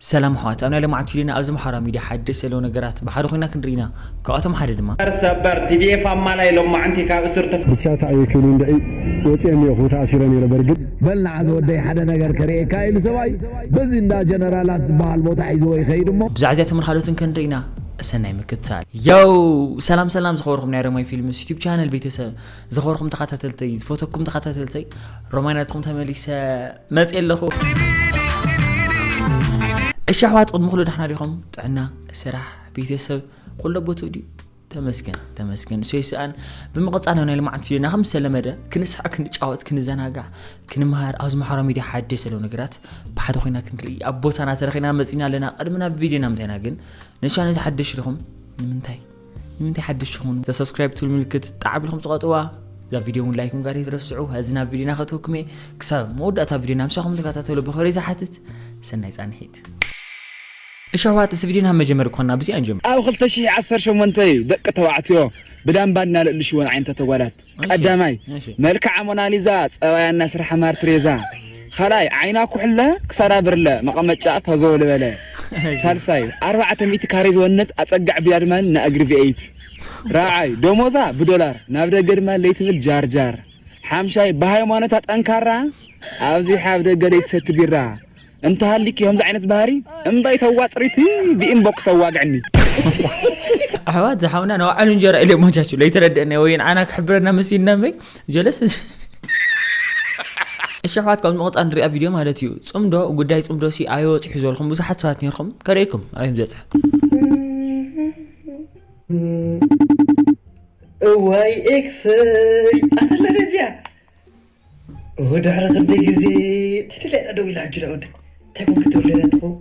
ሰላም ኣሕዋት፣ ኣብ ናይ ሎማዓንቲ ቪድዮና ኣብዚ ማሕበራዊ ሚድያ ሓደሽ ዘለዉ ነገራት ብሓደ ኮይና ክንርኢ ኢና። ካብኣቶም ሓደ ድማ ሰበር፣ ሰበር፣ ቲ ዲ ኤፍ ኣማላይ ሎማዓንቲ ካብ እስር ተፈ- ብቻ እንታይ እየ ክብሉ እንድዒ ወፅየ እኒኦኹ፣ ተኣሲረ ነይረ። በርግድ በል ንዓ ዝወደይ ሓደ ነገር ከርእየካ ኢሉ ሰብኣይ በዚ እንዳ ጀነራላት ዝበሃል ቦታ ሒዝዎ ይኸይድ እሞ። ብዛዕባ እዚኣቶምን ካልኦትን ክንርኢ ኢና። ሰናይ ምክትታል። ዮው፣ ሰላም ሰላም ዝኸበርኩም ናይ ሮማይ ፊልምስ ዩቲዩብ ቻነል ቤተሰብ፣ ዝኸበርኩም ተኸታተልተይ፣ ዝፈተኩም ተኸታተልተይ፣ ሮማይ ናትኩም ተመሊሰ መፅየ ኣለኹ። እሺ ኣሕዋት፣ ቅድሚ ኩሉ ደሕና ዲኹም? ጥዕና፣ ስራሕ፣ ቤተሰብ፣ ኩሎ ቦትኡ ድዩ? ተመስገን፣ ተመስገን። እሱ ይስኣን። ብምቕፃል ናይ ልምዓት ቪድዮና ከም ዝተለመደ ክንስሓቅ፣ ክንጫወት፣ ክንዘናጋዕ፣ ክንምሃር፣ ኣብዚ ማሕበራዊ ሚድያ ሓድሽ ዘለዉ ነገራት ብሓደ ኮይና ክንርኢ ኣብ ቦታና ተረኺና መፂና ኣለና። ቅድሚ ናብ ቪድዮና ምንታይና ግን፣ ነዚ ቻነል እዚ ሓድሽ ኢኹም፣ ንምንታይ? ንምንታይ ሓድሽ ትኾኑ? እዛ ሰብስክራይብ ትብል ምልክት ጣዕ ኣቢልኩም ጽቐጥዋ። እዛ ቪድዮ እውን ላይክ ምግባር ኣይትረስዑ። ሕዚ ናብ ቪድዮና ከተወኩም እየ። ክሳብ መወዳእታ ቪድዮና ምሳኹም ተከታተሉ ብኽብሪ ዝሓትት። ሰናይ ጻንሒት። እሺ ኣሕዋት፣ እዚ ቪድዮና መጀመሪ ኮና ብዚኣ ንጀምር። ኣብ ክልተ ሽሕ ዓሰርተ ሸሞንተ እዩ ደቂ ተባዕትዮ ብዳምባ እናለሉ ሽወን ዓይነታት ተጓላት። እሺ፣ ቀዳማይ እሺ። መልክዓ ሞናሊዛ፣ ጸባያ እናስርሓ ማር ትሬዛ። ኻልኣይ ዓይና ኩሕለ፣ ክሳዳ ብርለ፣ መቐመጫ ፈዘው ልበለ። ሳልሳይ ኣርባዕተ ሚእቲ ካሬ ዝወነት ኣጸጋዕ ቢያድማን ንእግሪ ቪኤይት። ራብዓይ ደሞዛ ብዶላር፣ ናብ ደገ ድማ ለይትብል ጃርጃር። ሓምሻይ ብሃይማኖታ ጠንካራ፣ ኣብዚሓ ኣብ ደገ ለይትሰቲ ቢራ። እንተሃሊኪ ከምዚ ዓይነት ባህሪ እምበይ ተዋፅሪቲ ብኢንቦክስ ኣዋግዕኒ። ኣሕዋት ዝሓውና ንባዕሉ እንጀራ ኢለ ሞቻችሁ ለይተረደእና ወይ ንዓና ክሕብረና መሲልና እምበይ ጀለስ። እሺ ኣሕዋት፣ ካብ ምቕፃል ንሪኣ ቪድዮ ማለት እዩ። ፅምዶ፣ ጉዳይ ፅምዶ ሲ ኣዮ ፅሑ ዝበልኩም ብዙሓት ሰባት ነርኩም። ከርእየኩም ኣዮም ዘፅሕ። እዋይ ኤክሰይ ኣተለለ እዚኣ ድሕሪ ክንደይ ግዜ ተደልያ ደዊላ ሕጂ ዳ ወደ እንታይ ኮንክ ትብል ደላ ትኸውን?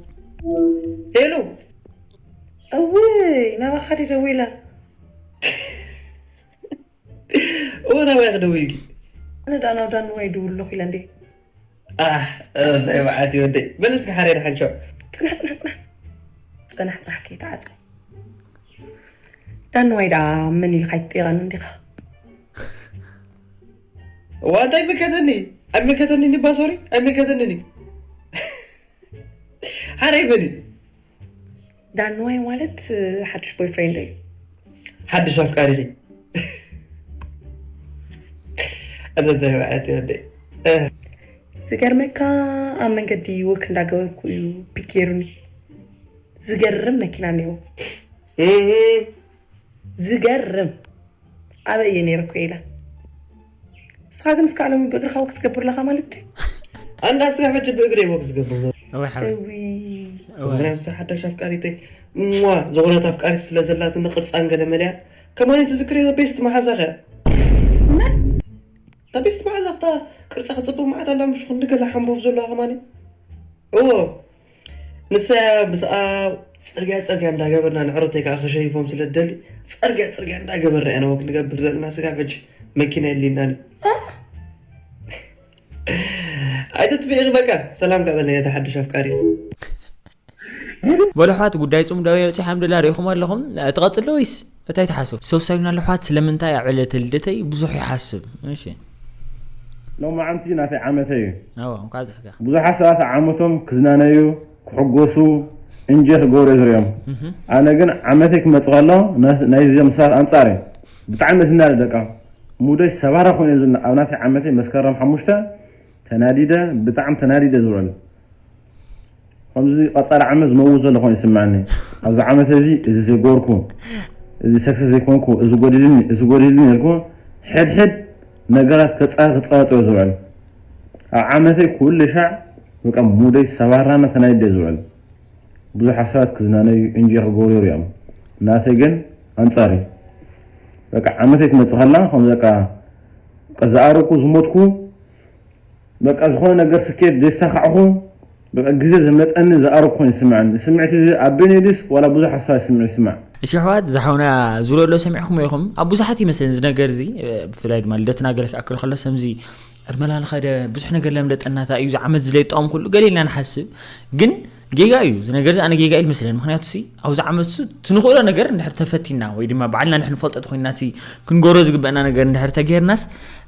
ሄሎ እውይ ናባኻ ድዩ ደዊላ? እወ ናባይ ክደውል ድዩ? ኣነ ደኣ ናብ ዳንዋይ ይድውል ኣለኹ ኢለ እንዴ? ኣሕ እንታይ መዓት እዩ ወደይ በል እስኪ ሓሬ ንሓንሾ። ፅናሕ ፅናሕ ፅናሕ ፅናሕ ፅናሕ ከይትዓፅው። ዳንዋይ ደኣ መን ኢልካ ኣይትጠይቐኒ እንዲኻ? እዋ እንታይ ይምልከተኒ? ኣይምልከተኒን እባ ሶሪ ኣይምልከተኒን እዩ። ሓረይ በሊ። ዳንዋይ ማለት ሓድሽ ቦይፍሬንደይ እዩ። ሓድሽ ኣፍቃሪኒ። ኣንተ እንታይ መዓት እዩ ወደይ። ዝገርመካ ኣብ መንገዲ ወክ እንዳገበርኩ እዩ ፒክ ገይሩኒ። ዝገርም መኪና እኒኦ። ዝገርም ኣበይ እየ ነይረ እኮ ኢለ። ንስኻ ግን እስካዕ ሎሚ ብእግርኻ ወክ ትገብር ኣለኻ ማለት ድዩ? ኣንዳ ስጋ ሕጂ ብእግረይ ወክ ዝገብር ዘሎ። እወ ሓወይ። እዊ። እወ። ምኽንያቱ እዛ ሓዳሽ ኣፍቃሪተይ እሟ ዝኾነት ኣፍቃሪት ስለ ዘላትኒ ቅርፃን ገለ መለያ ከማኒ ትዝክርዮ ቤስት መሓዛኸ? እታ ቤስት መሓዛ እታ ቅርፃ ክፅብቕ መዓት ኣላ ምሽ ክንዲ ገለ ሓንቦፍ ዘለዋ ከማኒ። እዎ ንሳ ምስኣ ፅርግያ ፅርግያ እንዳገበርና ንዕረተይ ከዓ ከሸይፎም ስለ ትደሊ ፅርግያ ፅርግያ እንዳገበርና ኢና ወክ ንገብር ዘለና ስጋብ ሕጂ መኪና የድልየናን እዩ ኣይተጥፍኢኺ በቃ ሰላም ከበለኒ እቲ ሓድሽ ኣፍቃሪ በሉ ኣሕዋት ጉዳይ ፅምዶ በፂሓ ምድላ ሪኢኹም ኣለኹም ትቐፅሎ ወይስ እንታይ ትሓስቡ? ሰብሳቢና ኣሎ ኣሕዋት ስለምንታይ ኣብ ዕለተ ልደተይ ብዙሕ ይሓስብ? እሺ ሎማዓንቲ ናተይ ዓመተይ እዩ። ብዙሓት ሰባት ዓመቶም ክዝናነዩ፣ ክሕጎሱ፣ እንጀ ክገብሩ እየ ዝሪኦም። ኣነ ግን ዓመተይ ክመፅእ ከሎ ናይዚኦም ሰባት ኣንፃር እየ። ብጣዕሚ እየ ዝናደድ በቃ። ሙደይ ሰባራ ኮይኑ እዩ ዝና ኣብ ናተይ ዓመተይ መስከረም ሓሙሽተ ተናዲደ ብጣዕሚ ተናዲደ ዝውዕል። ከምዚ ቀፃሊ ዓመት ዝመውት ዘሎ ኮይኑ ይስምዐኒ። ኣብዚ ዓመት እዚ እዚ ዘይገበርኩ፣ እዚ ሰክሰስ ዘይኮንኩ፣ እዚ ጎዲልኒ፣ እዚ ጎዲልኒ ኢልኩ ሕድሕድ ነገራት ከፃ ክፀባፀበ ዝውዕል። ኣብ ዓመተይ ኩሉ ሻዕ በቃ ሙደይ ሰባራና ተናዲደ ዝውዕል። ብዙሓት ሰባት ክዝናነዩ እንጂ ክገብሩ ይሪኦም። ናተይ ግን ኣንፃር እዩ። በቃ ዓመተይ ትመፅእ ከላ ከም በቃ ዝኣረኩ ዝሞትኩ በቃ ዝኾነ ነገር ስኬት ዘይሳኻዕኹ በቃ ግዜ ዝመጠኒ ዝኣረኩ ኮይኑ ይስምዐኒ። ስምዕቲ እዚ ኣበኒ ድስ ዋላ ብዙሕ ሓሳብ ስምዕ ይስማዕ። እሺ ኣሕዋት፣ እዚ ሓውና ዝብሎ ኣሎ ሰሚዕኹሞ ኢኹም። ኣብ ብዙሓት ይመስለኒ እዚ ነገር እዚ፣ ብፍላይ ድማ ልደትና ገለ ክኣክል ከሎ ሰምዚ ዕድመና ንኸደ ብዙሕ ነገር ለምለጠና፣ እንታይ እዩ እዚ ዓመት እዚ ለይጠቐም ኩሉ ገለ ኢልና ንሓስብ። ግን ጌጋ እዩ እዚ ነገር እዚ። ኣነ ጌጋ ኢሉ መስለኒ። ምክንያቱ ሲ ኣብዚ ዓመት ሱ ትንኽእሎ ነገር እንድሕር ተፈቲና ወይ ድማ ባዕልና ንሕን ንፈልጦ ተኮይንና እቲ ክንገሮ ዝግበአና ነገር እንድሕር ተገይርናስ፣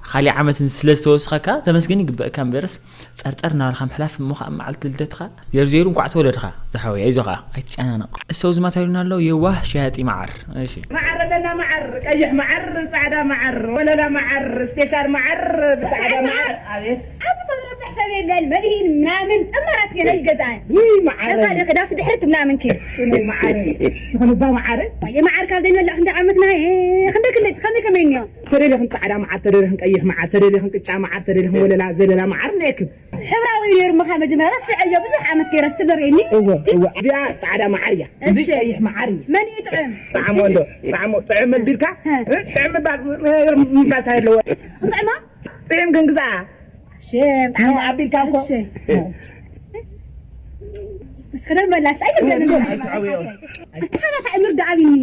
ካሊእ ዓመት ስለ ዝተወስኸካ ተመስገን ይግበእካ እምበርስ፣ ጸርጸር እናበልካ ምሕላፍ እሞ ከዓ መዓልቲ ልደትካ ዜሩ ዜሩ እንኳዕ ተወለድካ ዝሓወይ። ኣይዞኻ ኣይትጨናነቕ። እሰው ዝማታ ይሉና ኣሎ የዋህ ሸያጢ መዓር። እሺ። መዓር ኣለና፣ መዓር፣ ቀይሕ መዓር፣ ጻዕዳ መዓር፣ ወለላ መዓር፣ ስፔሻል መዓር፣ ጻዕዳ መዓር። ኣቤት። ኣብዚ እኮ ዝረብሕ ሰብ የለን። መድሂን ምናምን ጥማራት ገለ ይገዛእ። ውይ፣ መዓር። ነታ ደክ-፣ ዳስ ድሕርት ምናምን ኪ። ጭነይ መዓር። ስኽን እባ መዓር። ወይ መዓር ካብ ዘይንበልዕ ክንደይ ዓመትና፣ እ፣ ክንደይ ክንደይ፣ ከመይ ከመይ እኒኦ? ተደሊኽን ጻዕዳ መዓር፣ ተደሊኽን ቀይሕ መዓር፣ ተደሊኽን ቅጫ መዓር፣ ተደሊኽን ወለላ ዘለላ መዓር ነክብ። ሕብራዊ ነይሩ ምኻ መጀመርያ ረስዐዮ፣ ብዙሕ ዓመት ገይረ ስትበርየኒ። እወ፣ እወ። እዚኣ ጻዕዳ መዓር እያ። እዚ እሺ። ቀይሕ መዓር እዩ። መን ይጥዕም? ጣዕሞ እንዶ፣ ጣዕሞ ጥዕም ኣቢልካ? ሀ። እ? ጥዕም ምባል፣ እ፣ ምባል እንታይ ኣለዎ? ጥዕማ? ጥዕም ግን ግዛኣ። ሽም፣ ጣዕማ ኣቢልካ እኮ። እሺ። እስከ ደም በላሽ፣ ኣይትብለኒ። ኣይትዓውዮ። እስቲ ሓና እንታይ ምርዳእ ኣቢኒ?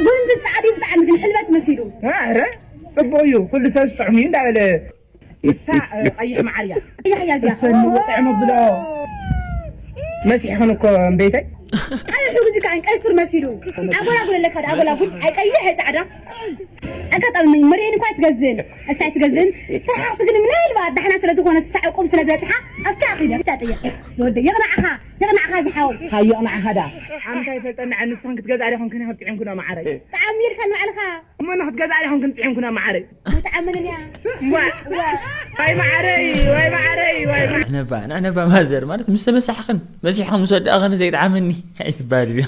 ወንዝ ጻዕዲ ብጣዕሚ ግን ሕልበት መሲሉ። ኧረ፣ ጽቡቕ እዩ። ኩሉ ሰብ ዝጥዕም እዩ እንዳበለ። ንሳ፣ እ፣ ቀይሕ መዓር እያ። ቀይሕ እያ እዚኣ። እሰ ንውጥዕም ብሎ። መሲሕኽን እኮ እምበይተይ። ቀይሕ ግዚ ከኣ ቀይ ሱር መሲሉ። ኣጎላጉል ኣለካ ዶ፣ ኣጎላጉል። ኣይ ቀይሕ፣ ኣይ ጻዕዳ። ኣጋጣሚ መሪኤን እኳ ኣይትገዝእን። እሳ ኣይትገዝእን። ትርሓስ ግን ምናልባት ዳሕና ስለ ዝኾነ፣ እሳ ዕቁብ ስለ ዝበጽሓ፣ ኣብታ ኺደ፣ ኣብታ ጥይቕ። ዝወደ፣ የቕናዕኻ፣ የቕናዕኻ ዝሓወይ። ሃይ የቕናዕኻ ዳ። ኣንታ ይፈልጠና፣ ንስኽን ክትገዝኣ ዲኹም ክንክን ጥዒምኩና መዓረይ። ጣዕሚ ኢልካ ንባዕልኻ። እሞ ንኽትገዝኣ ዲኹም ክንጥዒምኩና መዓረይ። ኣይትዓመንን እያ። ዋ፣ ዋ። ዋይ መዓረይ፣ ዋይ መዓረይ፣ ዋይ መዓረይ። ነባ፣ ንዕነባ ማዘር ማለት ምስ ተመሳሕኽን፣ መሲሕኽን ምስ ወዳእኽን ዘይጥዓመኒ ኣይትበሃል እዚኣ።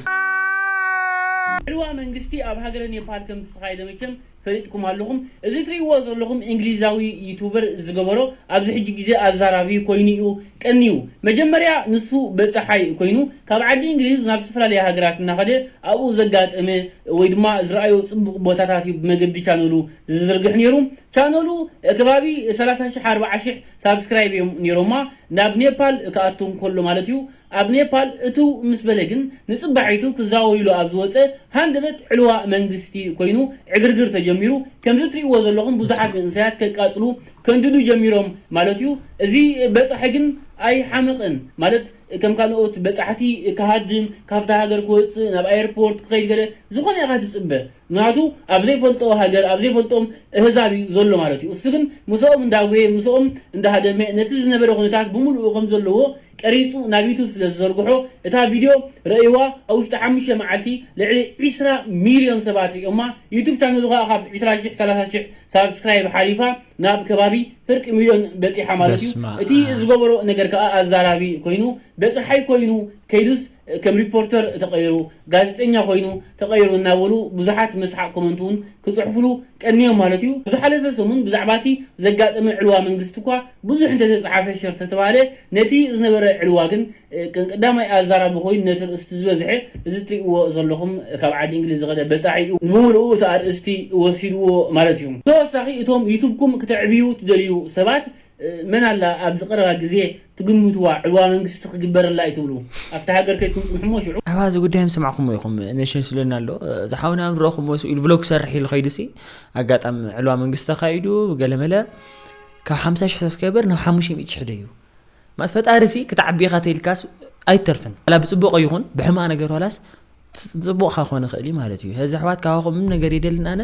ዕልዋ መንግስቲ ኣብ ሃገረ ኔፓል ከም ዝተኻየደ መቸም ፈሊጥኩም ኣለኹም። እዚ ትርእይዎ ዘለኹም እንግሊዛዊ ዩቱበር ዝገበሮ ኣብዚ ሕጂ ግዜ ኣዛራቢ ኮይኑ እዩ ቀንዩ። መጀመርያ ንሱ በጻሓይ ኮይኑ ካብ ዓዲ እንግሊዝ ናብ ዝተፈላለያ ሃገራት እናኸደ ኣብኡ ዘጋጠመ ወይ ድማ ዝረኣዮ ጽቡቕ ቦታታት እዩ ብመገዲ ቻነሉ ዝዝርግሕ ነይሩ። ቻነሉ ከባቢ ሰላሳ ሽሕ ኣርባዓ ሽሕ ሳብስክራይብ እዮም ነይሮማ። ናብ ኔፓል ክኣቱ እንከሎ ማለት እዩ። ኣብ ኔፓል እትው ምስ በለ ግን ንጽባሒቱ ክዛወር ኢሉ ኣብ ዝወጸ ሃንደበት ዕልዋ መንግስቲ ኮይኑ ዕግርግር ተጀሚሩ። ከምዚ ትርእይዎ ዘለኹም ብዙሓት መንእሰያት ከቃጽሉ ከንድዱ ጀሚሮም ማለት እዩ። እዚ በጻሒ ግን ኣይሓመቐን ማለት ከም ካልኦት በጻሕቲ ክሃድም፣ ካብታ ሃገር ክወጽእ፣ ናብ ኣየርፖርት ክኸይድ ገለ ዝኾነ ኢኻ ትጽበ። ምኽንያቱ ኣብ ዘይፈልጦ ሃገር፣ ኣብ ዘይፈልጦም ኣህዛብ እዩ ዘሎ ማለት እዩ። እሱ ግን ምስኦም እንዳጎየ፣ ምስኦም እንዳሃደመ፣ ነቲ ዝነበረ ኩነታት ብምሉኡ ከም ዘለዎ ቀሪጹ ናብ ዩቱብ ስለ ዝዘርግሖ፣ እታ ቪድዮ ረእይዋ ኣብ ውሽጢ ሓሙሽተ መዓልቲ ልዕሊ ዒስራ ሚልዮን ሰባት ርእዮማ። ዩቱብ ቻነሉ ከኣ ካብ ዒስራ ሽሕ፣ ሰላሳ ሽሕ ሳብስክራይብ ሓሊፋ ናብ ከባቢ ፍርቂ ሚልዮን በጺሓ ማለት እዩ። በስመ እቲ ኣብ። ዝገበሮ ነገር ከኣ ኣዛራቢ ኮይኑ፣ በጻሓይ ኮይኑ፣ ከይዱስ ከም ሪፖርተር ተቐይሩ፣ ጋዜጠኛ ኮይኑ ተቐይሩ እናበሉ ብዙሓት መስሓቕ ኮመንት እውን ክጽሕፉሉ ቀንዮም ማለት እዩ። ዝሓለፈ ሰሙን ብዛዕባ እቲ ዘጋጠመ ዕልዋ መንግስቲ እኳ ብዙሕ እንተተጻሓፈ ሸር ተተባህለ፣ ነቲ ዝነበረ ዕልዋ ግን፣ እ፣ ቀን ቀዳማይ ኣዛራቢ ኮይኑ ነቲ ርእስቲ ዝበዝሐ እዚ እትርእይዎ ዘለኹም ካብ ዓዲ እንግሊዝ ዝኸደ በጻሒ እዩ። ንምሉኡ እቲ ኣርእስቲ ወሲድዎ ማለት እዩ። ተወሳኺ እቶም ዩቱብኩም ክተዕብዩ ትደልዩ ሰባት፣ እ፣ መን ኣላ ኣብዚ ቀረባ ግዜ ትግምትዋ ዕልዋ መንግስቲ ክግበረላ እዩ ትብሉ? ኣብቲ ሃገር ከይድኩም ጽንሑ እሞ ሽዑ። ኣብ እዚ ጉዳይ ምስ ሰማዕኩሞ ኢኹም ነሸን ስለና ኣሎ። ዝሓውና ኣብ ረኹም ወሱ ኢሉ ቭሎግ ክሰርሕ ኢሉ ከይዱ ሲ ኣጋጣሚ ዕልዋ መንግስቲ ተኻይዱ ገለመለ ካብ ሓምሳ ሽሕ ሰብስክራይበር ናብ ሓሙሽተ ሚእቲ ሽሕ ደዩ። ማለት ፈጣሪ ሲ ክትዓቢ ኢኻ ተይልካስ ኣይተርፍን። ኣላ ብጽቡቕ ይኹን ብሕማቕ ነገር ዋላስ ጽቡቕ ክኾን ይኽእል እዩ ማለት እዩ። ሕዚ ኣሕዋት ካባኹም ምንም ነገር የደልን። ኣነ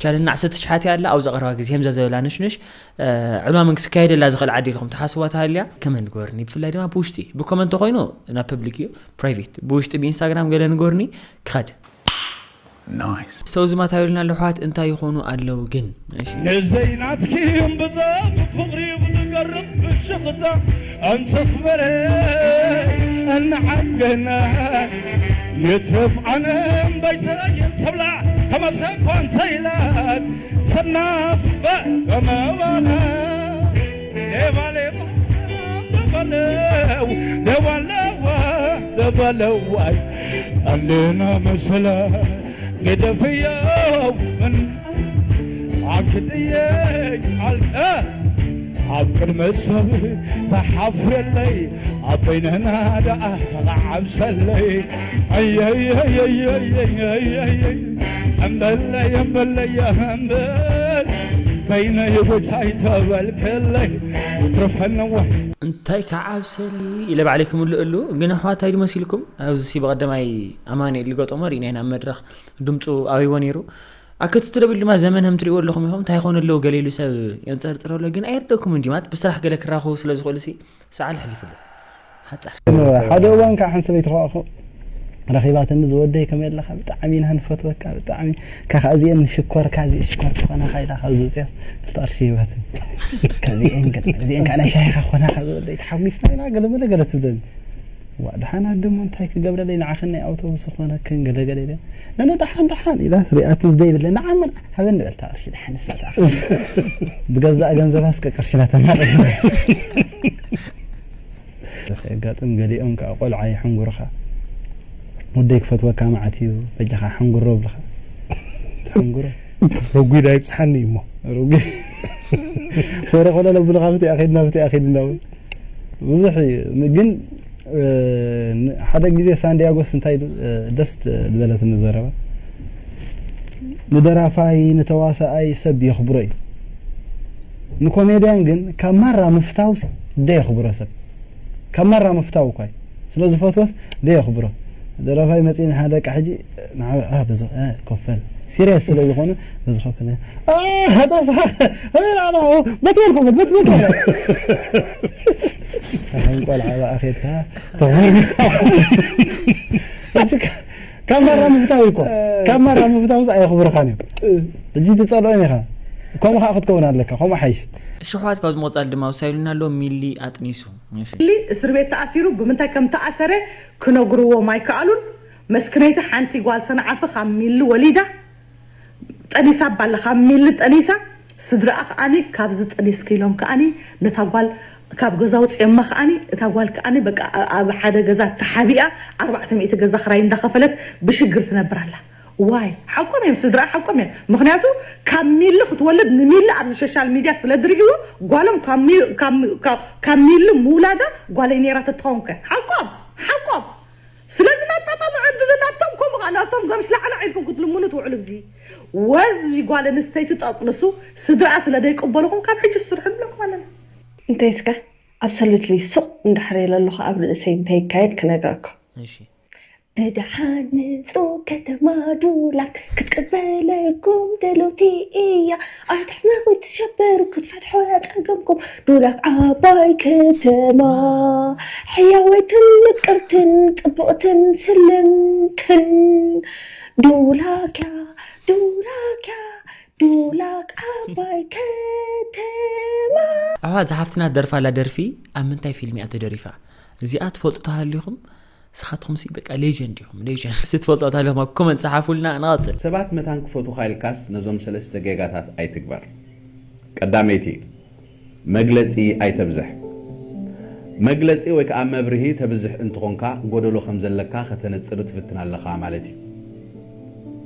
ቻነልና ዓሰርተ ሽሓት እያ ኣላ። ኣብዚ ቀረባ ግዜ ከምዛ ዝበላ ነሽነሽ፣ እ፣ ዕልዋ መንግስቲ ክካየደላ ዝኽእል ዓዲ ኢልኩም ትሓስቧ ተሃልያ ከመን ንገርኒ። ብፍላይ ድማ ብውሽጢ ብኮመንት ተኾይኑ ናብ ፐብሊክ እዩ፣ ፕራይቬት። ብውሽጢ ብኢንስታግራም ገለ ንገርኒ ክኸድ። ናይስ። ሰው ዝማታ ይብልና ኣሎ ኣሕዋት እንታይ ይኾኑ ኣለዉ ግን? እሺ። ንዘይናትኪ እምብዛ ብፍቕሪ ብዝገርም ብሽኽታ እንተኽበረ እንዓገና ይትረፍ ኣነ እምበይሰ ይንሰብላ ከመሰኳ እንተይላት ሰናስ በመባላ ሌባ ሌባ ደበለው ሌባ ሌባ ደበለዋይ ኣሌና መሰላ ግደፍዮ ምን ኣክድየ ኣልቀ ኣብ ቅድሚ ሰብ ተሓፍረለይ ኣብ በይነና ደኣ ተዓብሰለይ ኣየየየየየየየየ እምበለይ እምበለይ እምበል በይነ የጎታይ ተበልከለይ ውትረፈነዋ እንታይ ከዓብሰኒ ኢለ ባዕለይ ክምልእ ኣሉ። ግን ኣሕዋት እንታይ ድመሲልኩም? ኣብዚ ሲ ብቐደማይ ኣማኑኤል ዝገጠሞ ርኢና ኢና ኣብ መድረኽ ድምፁ ኣበይዎ ነይሩ። ኣክትትለብል ድማ ዘመን ከም ትሪእዎ ኣለኹም ኢኹም እንታይ ይኾኑ ኣለዉ ገለ ኢሉ ሰብ የንፀርፅሮ ኣሎ። ግን ኣይርደኩም እንዲ ማለት ብስራሕ ገለ ክራኸቡ ስለ ዝኽእሉ ሲ ሰዓል ኣሕሊፉ ኣሎ። ሓፃር ሓደ እዋን ከዓ ሓንቲ ሰበይቲ ከዋእኹ ረኺባትኒ ዝወደይ ከመይ ኣለኻ ብጣዕሚ ኢና ንፈትወካ ብጣዕሚ ካኻ እዚአን ሽኮርካ እዚአ ሽኮር ዝኾናኻ ኢላ ካብ ዝውፅያ ክልተ ቅርሺ ሂባትኒ ከዚአን ገለ እዚአን ከዓ ናይ ሻሂኻ ዝኾናኻ ዝወደይ ተሓጒስና ኢና ገለ መለ ገለ ትብለኒ ዋ ደሓን ኣደሞ እንታይ ክገብረለይ ንዓኽን ናይ ኣውቶቡስ ዝኾነክን ገለ ገለ ኢለ ነነ ደሓን ደሓን ኢላ ሪኣትኒ ዝደይ ይብለ ንዓመን ሃበኒ በልታ ቅርሺ ደሓን ንሳታ ብገዛእ ገንዘባ እስከ ቅርሽና ተማለስ የጋጥም ገሊኦም ከዓ ቆልዓ ይሕንጉርኻ ወደይ ክፈትወካ መዓት እዩ በጃኻ ሕንጉሮ ብልኻ ትሕንጉሮ ረጒድ ኣይብፅሓኒ እዩ እሞ ሩጊ ወረ ቆሎ ለብልኻ ብቲ ኣኺድና ብቲ ኣኺድና እውን ብዙሕ እዩ ግን ሓደ ግዜ ሳንዲያጎስ እንታይ ኢሉ ደስ ዝበለትኒ ዘረባ ንደራፋይ ንተዋሳኣይ ሰብ የኽብሮ እዩ ንኮሜድያን ግን ካብ ማራ ምፍታው ደየኽብሮ ሰብ ካብ ማራ ምፍታው እኳ እዩ ስለ ዝፈትወስ ደየኽብሮ ደራፋይ መፅእኒ ሓደ ደቂ ሕጂ በዚ ኮፈል ሲሪየስ ስለ ዝኾነ በዚ ኮፈል በትበል ኮፈል በትበል ቆልዓ በኣኼድካ ተኾይኑ ካብ ማራ ምፍታው እኮ ካብ ማራ ምፍታው ኣየኽብርኻን እዩ ሕጂ ትጸልኦም ኢኻ ከምኡ ከዓ ክትከውን ኣለካ ከምኡ ሓይሽ ሽሕዋት ካብ ዝመውፃል ድማ ውሳይሉና ኣሎ ሚሊ ኣጥኒሱ ሚሊ እስር ቤት ተኣሲሩ ብምንታይ ከም ተኣሰረ ክነግርዎም ኣይከኣሉን መስክነይቲ ሓንቲ ጓል ሰንዓፈ ካብ ሚሊ ወሊዳ ጠኒሳ ባላ ካብ ሚሊ ጠኒሳ ስድራኣ ከዓኒ ካብዚ ጠኒስኪ ኢሎም ከዓኒ ነታ ጓል ካብ ገዛ ውፅኦማ ከዓኒ እታ ጓል ከዓኒ በቃ ኣብ ሓደ ገዛ ተሓቢኣ ኣርባዕተ ሚእቲ ገዛ ክራይ እንዳኸፈለት ብሽግር ትነብር ኣላ ዋይ ሓቆም እዮም ስድራ ሓቆም እዮም ምክንያቱ ካብ ሚሊ ክትወልድ ንሚሊ ኣብዚ ሶሻል ሚድያ ስለ ድርኢዎ ጓሎም ካብ ሚሊ ምውላዳ ጓለይ ነይራ ተትኸውን ከ ሓቆም ሓቆም ስለዚ ናጣጣም ዕድል ናብቶም ከምኡ ከዓ ናብቶም ገምሽ ላዕላ ዒልኩም ክትልምኑ ትውዕሉ ብዚ ወዝቢ ጓል ኣንስተይቲ ጠጥንሱ ስድራኣ ስለ ደይቅበልኹም ካብ ሕጂ ስርሑ ንብለኩም ኣለና እንታይ እስከ ኣብሰሉትሊ ሱቕ እንዳሕረየ ለለኹ ኣብ ርእሰይ እንታይ ይካየድ ክነግረኩም ብድሓን ምጹ ከተማ ዱላክ ክትቅበለኩም ድልውቲ እያ ኣይትሕመቑ ትሸበሩ ክትፈትሖ እያ ጸገምኩም ዱላክ ዓባይ ከተማ ሕያወይትን ምቅርትን ጽብቕትን ስልምትን ዱላክ እያ ዱላክ እያ ዱላክ ዓባይ ከተማ። ኣዋ እዛ ሓፍትና ደርፋላ ደርፊ ኣብ ምንታይ ፊልም እያ ተደሪፋ? እዚኣ ትፈልጡ ተሃሊኹም ንስኻትኹምሲ በቃ ሌጀንድ ኢኹም ሌጀንድ። እስቲ ትፈልጡ ተሃሊኹም ኣብ ኮመንት ጸሓፉልና ንቐጽል። ሰባት መታን ክፈትዉኻ ኢልካስ ነዞም ሰለስተ ጌጋታት ኣይትግበር። ቀዳመይቲ፣ መግለጺ ኣይተብዝሕ። መግለጺ ወይ ከኣ መብርሂ ተብዝሕ እንተኾንካ ጎደሎ ከም ዘለካ ከተነጽር ትፍትን ኣለኻ ማለት እዩ።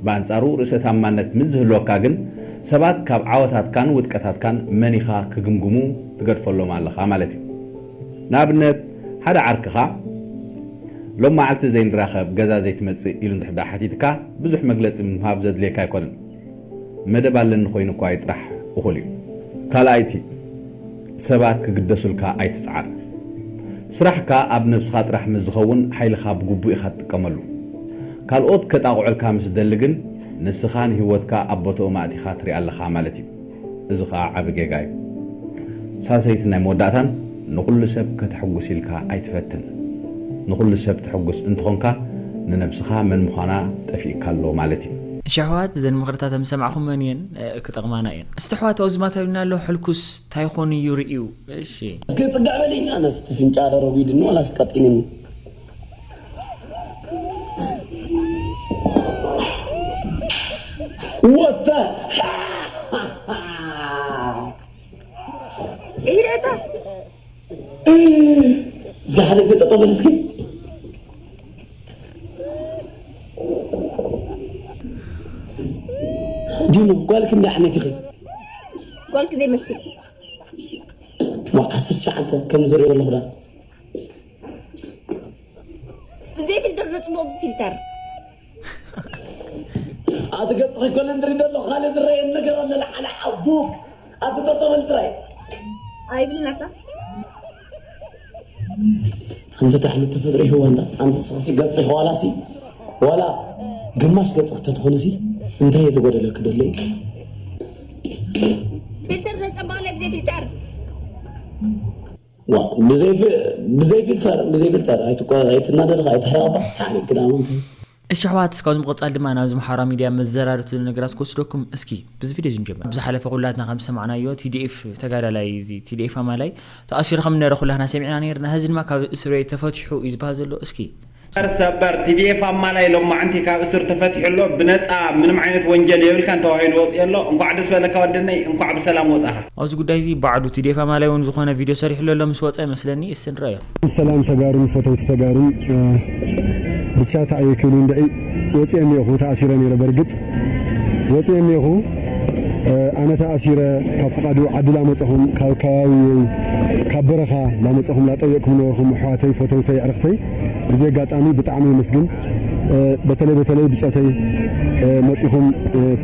ብኣንጻሩ ርእሰ-ታማነት ምስ ዝህልወካ ግን ሰባት ካብ ዓወታትካን ውድቀታትካን መን ኢኻ ክግምግሙ ትገድፈሎም ኣለኻ ማለት እዩ። ንኣብነት ሓደ ዓርክኻ ሎም መዓልቲ ዘይንራኸብ ገዛ ዘይትመጽእ ኢሉ እንድሕር ደኣ ሓቲትካ ብዙሕ መግለጺ ምሃብ ዘድልየካ ኣይኮነን። መደብ ኣለኒ ኮይኑ እኳ እዩ ጥራሕ እኹል እዩ። ካልኣይቲ፣ ሰባት ክግደሱልካ ኣይትጽዓር። ስራሕካ ኣብ ነብስኻ ጥራሕ ምስ ዝኸውን ሓይልኻ ብግቡእ ኢኻ ትጥቀመሉ። ካልኦት ከጣቕዑልካ ምስ ዝደሊ ግን ንስኻ ንህይወትካ ኣብ ቦትኡ ኣእቲኻ ትሪኣ ኣለኻ ማለት እዩ። እዚ ኸኣ ዓቢ ጌጋ እዩ። ሳልሰይትን ናይ መወዳእታን፣ ንኹሉ ሰብ ከተሐጉስ ኢልካ ኣይትፈትን። ንኹሉ ሰብ ተሐጉስ እንተኾንካ ንነብስኻ መን ምዃና ጠፊእካ ኣሎ ማለት እዩ። እሺ ኣሕዋት እዘን ምኽርታት ምሰማዕኹመን እየን ክጠቕማና እየን። እስቲ ኣሕዋት ኣብዚ ማታ ኢሉና ኣሎ ሕልኩስ ታይ ኾን እዩ ርእዩ? እሺ። እስኪ ጽግዕ በሊ ኣነስ እቲ ፍንጫ ዶ ረጒድኒ ዋላስ ቀጢንኒ? What the ይሄዳ እዛ ሓደ ግዜ ጠጠው በል እስኪ ዲኑ ጓል ክንደይ ዓመት ኢኺ ጓል ክንደይ መስል ዋ ዓሰርተ ትሽዓተ ከም ዝሪኦ ዘለኹ ዳ ብዘይ ፊልተር ዘፅቦ ብፊልተር ኣቲ ገፅኺ ኮነ ንርኢ ዘሎ ካልእ ዝረየን ነገር ኣሎ ንዓለ ዓቡክ ኣቲ ጠጠው በል ጥራይ። ኣይብልን ኣታ። ኣንቲ ትራሕሊ ተፈጥሮ ይህዋ እንዳ ኣንቲ ስኽሲ ገጽ ይኸዋላሲ ዋላ ግማሽ ገጽ ክተትኾንሲ እንታይ እየ ዝጎደለኪ ደሎ እዩ? ፊልተር ዘጸባቕ ናይ ብዘይ ፊልተር ዋ ብዘይ ፊ- ብዘይ ፊልተር ብዘይ ፊልተር ኣይትቆ- ኣይትናደድኻ ኣይትሕረቐባ ታሪክ ግዳም እንታይ እሺ ኣሕዋት እስካብ ዝምቕፃል ድማ ናብዚ ማሕበራዊ ሚድያ መዘራርብቲ ነገራት ክወስደኩም እስኪ ብዚ ቪድዮ ዝንጀምር ብዝሓለፈ ኩላትና ከም ዝሰማዕናዮ ቲዲኤፍ ተጋዳላይ እዚ ቲዲኤፍ ኣማላይ ተኣሲሩ ከም ነበረ ኩላትና ሰሚዕና ነርና ህዚ ድማ ካብ እስር ቤት ተፈቲሑ እዩ ዝበሃል ዘሎ እስኪ ሰበር ሰበር ቲዲኤፍ ኣማላይ ሎማዕንቲ ካብ እስር ተፈቲሑ ኣሎ ብነፃ ምንም ዓይነት ወንጀል የብልካን ተባሂሉ ወፂኡ ኣሎ እንኳዕ ደስ በለካ ወደነይ እንኳዕ ብሰላም ወፃኻ ኣብዚ ጉዳይ እዚ ባዕሉ ቲዲኤፍ ኣማላይ እውን ዝኾነ ቪድዮ ሰሪሕሉ ኣሎ ምስ ወፀ መስለኒ እስቲ ንረዮ ሰላም ተጋሩን ፈተውቲ ተጋሩን ብቻ ታእየ ክብሉ እንድዒ ወፅየ እኒኦኹ ተኣሲረ ነይረ በርግጥ ወፅየ እኒኦኹ ኣነ ተኣሲረ ካብ ፍቓዱ ዓዲ ላመፀኹም ካብ ከባቢ ካብ በረኻ ላመፀኹም ላጠየቅኩም ነበርኩም ኣሕዋተይ ፈተውተይ ዕርኽተይ ብዚ ኣጋጣሚ ብጣዕሚ የመስግን በተለይ በተለይ ብፆተይ መፂኹም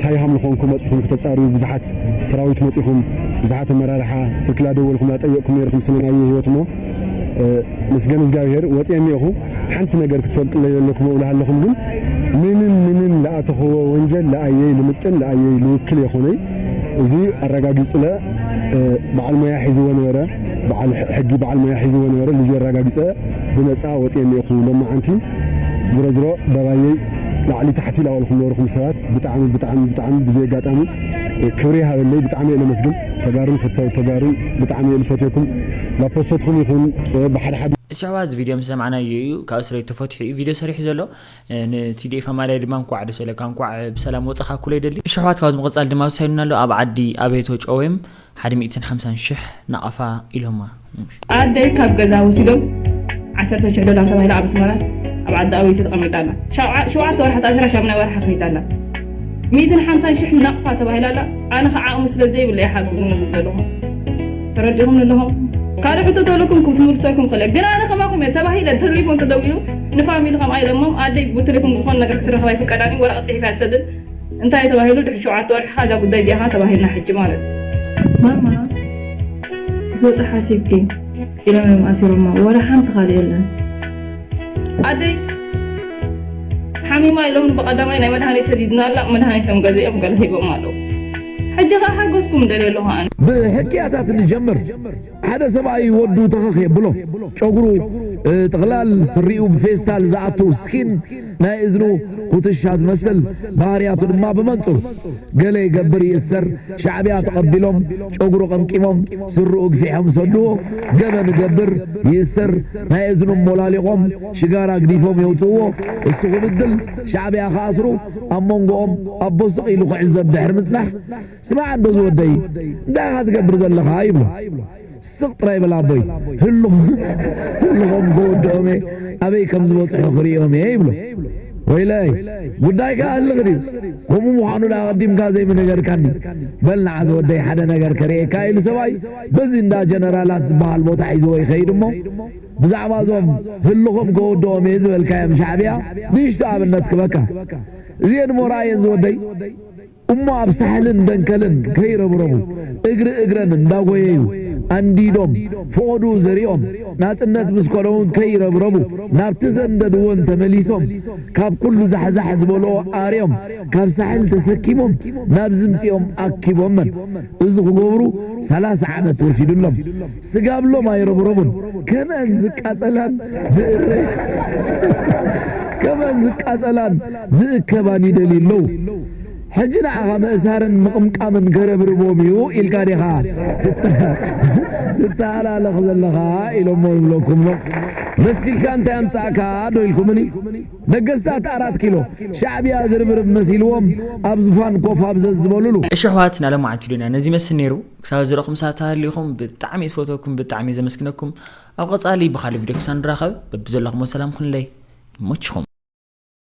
ታይ ሃም ዝኾንኩ መፂኹም ክተፃርዩ ብዙሓት ሰራዊት መፂኹም ብዙሓት ኣመራርሓ ስልኪ ላደወልኩም ላጠየቅኩም ነይርኩም ስለ ናየ ህይወት እሞ ምስገን እግዚኣብሔር ወፅየ እኒኦኹ ሓንቲ ነገር ክትፈልጥለይ ዘለኩም እብልሃለኹም ግን ምንም ምንም ለኣተኽዎ ወንጀል ለኣየይ ልምጥን ለኣየይ ልውክል የኾነይ እዚ ኣረጋጊፁለ በዓል ሞያ ሒዝዎ ነበረ በዓል ሕጊ በዓል ሞያ ሒዝዎ ነበረ ልዚ ኣረጋጊፀ ብነፃ ወፅየ እኒኦኹ ሎማዓንቲ ዝሮ ዝሮ በባየይ ላዕሊ ታሕቲ ላበልኩም ነበርኩም ሰባት ብጣዕሚ ብጣዕሚ ብጣዕሚ ብዚ ኣጋጣሚ ክብሪ ይሃበለይ ብጣዕሚ እየ ለመስግን ተጋሩን ፈተው ተጋሩን ብጣዕሚ እየ ልፈትየኩም ላፖስተትኩም ይኹን ብሓደ ሓደ እሺ ኣሕዋት እዚ ቪድዮ ምስ ሰማዕናዮ እዩ ካብ እስረይ ተፈቲሑ እዩ ቪድዮ ሰሪሑ ዘሎ ንቲዲኤፍ ኣማላይ ድማ እንኳዕ ደስ በለካ እንኳዕ ብሰላም ወፀኻ ኩለ ይደሊ እሺ ኣሕዋት ካብዚ ምቕፃል ድማ ዝሳይኑና ኣሎ ኣብ ዓዲ ኣበይቶ ጨወዮም ሓደ ሚእትን ሓምሳን ሽሕ ናቕፋ ኢሎማ ኣደይ ካብ ገዛ ወሲዶም ዓሰርተ ሽሕ ዶላር ተባሂላ ኣብ ኣስመራ ኣብ ዓዲ ኣበይቶ ተቐሚጣ ኣላ ሸውዓተ ወርሒ ተኣሲራ ሻሙናይ ወርሒ ከይዳ ኣላ ሚእትን ሓምሳን ሽሕ ናቕፋ ተባሂላ ኣላ ኣነ ከዓ ዓቕሚ ስለ ዘይብለ ይሓግዙ ንብል ዘለኹ ተረዲኹም ኣለኹም ካልእ ሕቶ ተለኩም ክትምልሰልኩም ክእለ ግን ኣነ ከማኹም እየ ተባሂለ ተሌፎን ተደዊሉ ንፋሚሊ ከምኣ ኢለሞም ኣደይ ብቴሌፎን ዝኾነ ነገር ክትረኸብ ኣይፍቀዳን እዩ ወረቐት ፅሒፍ እያ ትሰድድ እንታይ ተባሂሉ ድሕሪ ሸውዓተ ወርሒ ከኣ እዛ ጉዳይ እዚኣ ከኣ ተባሂልና ሕጂ ማለት እዩ ማማ ክትወፂ ሓሲብኪ ኢሎም እዮም ኣሲሮማ ወላ ሓንቲ ካልእ የለን ኣደይ ሓሚማ ኢሎም ብቐዳማይ ናይ መድሃኒት ሰዲድና ኣላ መድሃኒቶም ገዚኦም ገለ ሂቦም ኣለዉ ሕጂ ከኣ ሓገዝኩም ደልየ ኣለኹ ኣነ ብሕክያታት ንጀምር ሓደ ሰብኣይ ወዱ ተኸኽ የብሎ ጨጉሩ ጥቕላል ስሪኡ ብፌስታል ዝኣቱ ስኪን ናይ እዝኑ ኩትሻ ዝመስል ባህርያቱ ድማ ብመንፅሩ ገለ ይገብር ይእሰር ሻዕብያ ተቐቢሎም ጨጉሩ ቀምቂሞም ስርኡ ግፊሖም ሰድዎ ገበን ይገብር ይእሰር ናይ እዝኑ ሞላሊቖም ሽጋራ ግዲፎም የውፅእዎ እሱ ክብድል ሻዕብያ ክኣስሩ ኣብ መንጎኦም ኣቦ ስቕ ኢሉ ክዕዘብ ድሕሪ ምፅናሕ ስማዕ እንዶ ዝወደይ እንታይ ኢኻ ትገብር ዘለኻ ይብሎ ስቕ ጥራይ በል ኣቦይ ህልኹ ህልኾም ክወድኦም እየ ኣበይ ከም ዝበፅሑ ክርእዮም እየ ይብሎ ወይለይ ጉዳይካ ህልኽ ድዩ ከምኡ ምዃኑ ደኣ ኣቐዲምካ ዘይምነገርካኒ በል ንዓ ዝወደይ ሓደ ነገር ከርእየካ ኢሉ ሰብኣይ በዚ እንዳ ጀነራላት ዝበሃል ቦታ ሒዝዎ ይኸይድ እሞ ብዛዕባ እዞም ህልኾም ከወድኦም እየ ዝበልካዮም ሻዕብያ ንእሽቶ ኣብነት ክበካ እዚኤን እሞ ረኣየን ዝወደይ እሞ ኣብ ሳሕልን ደንከልን ከይረብረቡ እግሪ እግረን እንዳጎየዩ ኣንዲዶም ፈቐድኡ ዘሪኦም ናፅነት ምስ ኮነ እውን ከይረብረቡ ናብቲ ዘንደድወን ተመሊሶም ካብ ኩሉ ዛሕዛሕ ዝበልኦ ኣርዮም ካብ ሳሕል ተሰኪሞም ናብ ዝምፅኦም ኣኪቦመን እዚ ክገብሩ ሰላሳ ዓመት ወሲዱሎም ስጋብሎም ኣይረብረቡን ከመን ዝቃፀላን ዝእረ ከመን ዝቃፀላን ዝእከባን ይደልዩ ኣለዉ ሕጂ ንዓኻ ምእሳርን ምቕምቃምን ከረብርቦም እዩ ኢልካ ዲኻ ትተሃላለኽ ዘለኻ ኢሎሞ ይብለኩም መሲልካ እንታይ ኣምፃእካ ዶ ኢልኩምኒ ነገስታት ኣራት ኪሎ ሻዕብያ ዝርብርብ መሲልዎም ኣብ ዙፋን ኮፍ ኣብ ዘዝበሉሉ እሺ ኣሕዋት ናለማዓት ቪድዮና ነዚ ይመስል ነይሩ ክሳብ ዝረኹም ሳት ተሃሊኹም ብጣዕሚ ዝፈተኩም ብጣዕሚ ዘመስግነኩም ኣብ ቀፃሊ ብካልእ ቪድዮ ክሳብ ንራኸብ በብዘለኹሞ ሰላም ኩንለይ ይመችኹም